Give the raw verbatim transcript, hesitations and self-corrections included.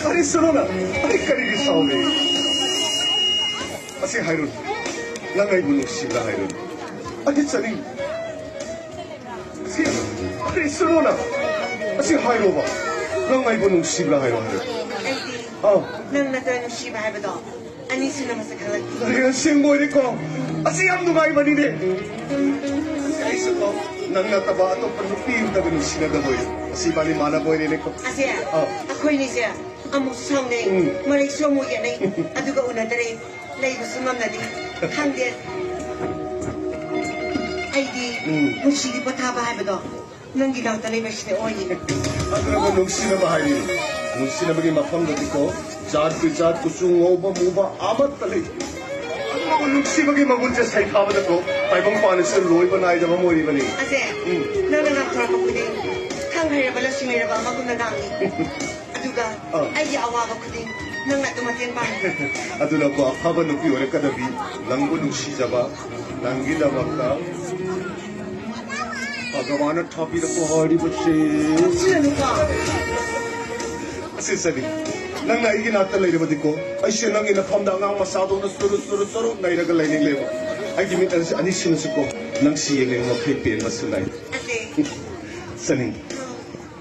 ꯑꯔꯦ ꯁꯅꯣꯅ, ꯑꯩ ꯀꯔꯤꯒꯤ ꯁꯥꯎꯔꯤ? ꯑꯁꯤ ꯍꯥꯏꯔꯨꯅꯨ, ꯅꯪ ꯑꯩꯕꯨ ꯅꯨꯡꯁꯤꯕ꯭ꯔꯥ ꯍꯥꯏꯔꯨꯅꯨ꯫ ꯑꯗꯨ ꯆꯠꯅꯤꯡ ꯑꯁꯤ, ꯑꯔꯦ ꯁꯅꯣꯅ, ꯑꯁꯤ ꯍꯥꯏꯔꯣꯕ, ꯅꯪ ꯑꯩꯕꯨ ꯅꯨꯡꯁꯤꯕ꯭ꯔꯥ ꯍꯥꯏꯔꯣ, ꯍꯥꯏꯔꯣ꯫ ꯑꯩꯗꯤ ꯑꯥ꯫ ꯅꯪ ꯅꯠꯇ꯭ꯔ ꯅꯨꯡꯁꯤꯕ ꯍꯥꯏꯕꯗꯣ ꯑꯅꯤꯁꯨꯅ ꯃꯁꯛ ꯈꯪꯂꯛꯇꯦ꯫ ꯑꯔꯦ, ꯑꯁꯦꯡꯕ ꯑꯣꯏꯔꯦꯀꯣ꯫ ꯑꯁꯤ ꯌꯥꯝ ꯅꯨꯡꯉꯥꯏꯕꯅꯤꯅꯦ꯫ ꯑꯁꯤ ꯑꯩꯁꯨꯀꯣ, ꯅꯪ ꯅꯠꯇꯕ ꯑꯇꯣꯞꯄ ꯅꯨꯄꯤ ꯑꯃꯇꯒ ꯅꯨꯡꯁꯤꯅꯗꯕ ꯑꯣꯏꯔꯦ꯫ ꯑꯁꯤ ꯏꯕꯥꯅꯤ ꯃꯥꯟꯅꯕ ꯑꯣꯏꯔꯦꯅꯦꯀꯣ꯫ ꯑꯁꯦ, ꯑꯥ꯫ ꯑꯩꯈꯣꯏꯅꯤꯁꯦ ꯑꯃꯨꯛꯁꯨ ꯁꯥꯎꯅꯩ, ꯎꯝ꯫ ꯃꯔꯩꯁꯨ ꯑꯃꯨꯛ ꯌꯦꯠꯅꯩ, ꯑꯗꯨꯒ ꯎꯅꯗꯔꯦ, ꯂꯩꯕꯁꯨ ꯉꯝꯅꯗꯦ꯫ ꯈꯪꯗꯦ, ꯑꯩꯗꯤ ꯎꯝ꯫ ꯄꯨꯟꯁꯤꯒꯤ ꯄꯣꯊꯥꯕ ꯍꯥꯏꯕꯗꯣ ꯅꯪꯒꯤ ꯅꯥꯛꯇ ꯂꯩꯕꯁꯤꯗ ꯑꯣꯏꯌꯦ꯫ ꯑꯗꯨꯅꯕꯨ ꯅꯨꯡꯁꯤꯅꯕ ꯍꯥꯏꯔꯤ꯫ ꯅꯨꯡꯁꯤꯅꯕꯒꯤ ꯃꯐꯝꯗꯗꯤꯀꯣ, ꯖꯥꯠ ꯕꯤꯖꯥꯠ, ꯀꯨꯆꯨ ꯉꯧꯕ ꯃꯨꯕ ꯑꯃꯠꯇ ꯂꯩꯇꯦ꯫ ꯑꯗꯨꯅꯕꯨ ꯅꯨꯡꯁꯤꯕꯒꯤ ꯃꯒꯨꯟꯁꯦ ꯁꯩꯊꯥꯕꯗꯀꯣ, ꯇꯥꯏꯕꯪ ꯄꯥꯟ ꯑꯁꯤꯗ ꯂꯣꯏꯕ ꯅꯥꯏꯗꯕ ꯑꯃ ꯑꯣꯏꯔꯤꯕꯅꯤ꯫ ꯑꯁꯦ, ꯎꯝ꯫ ꯅꯪꯅ ꯉꯥꯡꯊꯣꯔꯛꯄ ꯈꯨꯗꯤꯡ ꯈꯪ ꯍꯩꯔꯕ ꯂꯧꯁꯤꯡ ꯂꯩꯔꯕ ꯑꯃꯒꯨꯝꯅ ꯉꯥꯡꯏ꯫ ꯑꯗꯨꯒ ꯑꯥ꯫ ꯑꯩꯒꯤ ꯑꯋꯥꯕ ꯈꯨꯗꯤꯡ ꯅꯪꯅ ꯑꯗꯨꯝ ꯃꯇꯦꯡ ꯄꯥꯡꯏ꯫ ꯑꯗꯨꯅꯀꯣ, ꯑꯐꯕ ꯅꯨꯄꯤ ꯑꯣꯏꯔꯛꯀꯗꯕꯤ, ꯅꯪꯕꯨ ꯅꯨꯡꯁꯤꯖꯕ, ꯅꯪꯒꯤꯗꯃꯛꯇ ꯚꯒꯋꯥꯟꯅ ꯊꯥꯕꯤꯔꯛꯄ ꯍꯥꯏꯔꯤꯕꯁꯦ꯫ ꯅꯣꯛꯁꯤꯜꯂꯅꯨꯀꯣ꯫ ꯑꯁꯤ ꯁꯅꯤ, ꯅꯪꯅ ꯑꯩꯒꯤ ꯅꯥꯛꯇ ꯂꯩꯔꯕꯗꯤꯀꯣ, ꯑꯩꯁꯦ ꯅꯪꯒꯤ ꯅꯐꯝꯗ ꯑꯉꯥꯡ ꯃꯆꯥꯗꯧꯅ ꯆꯨꯔꯨ ꯆꯨꯔꯨ ꯆꯨꯔꯨ ꯅꯩꯔꯒ ꯂꯩꯅꯤꯡꯂꯦꯕ꯫ ꯑꯩꯒꯤ ꯃꯤꯠ ꯑꯅꯤ-, ꯑꯅꯤꯁꯤꯅꯁꯨꯀꯣ, ꯅꯪꯁꯤ ꯌꯦꯡꯂꯤꯉꯩ ꯃꯈꯩ ꯄꯦꯟꯕꯁꯨ ꯂꯩ꯫ ꯑꯁꯦ꯫ ꯁꯅꯤ,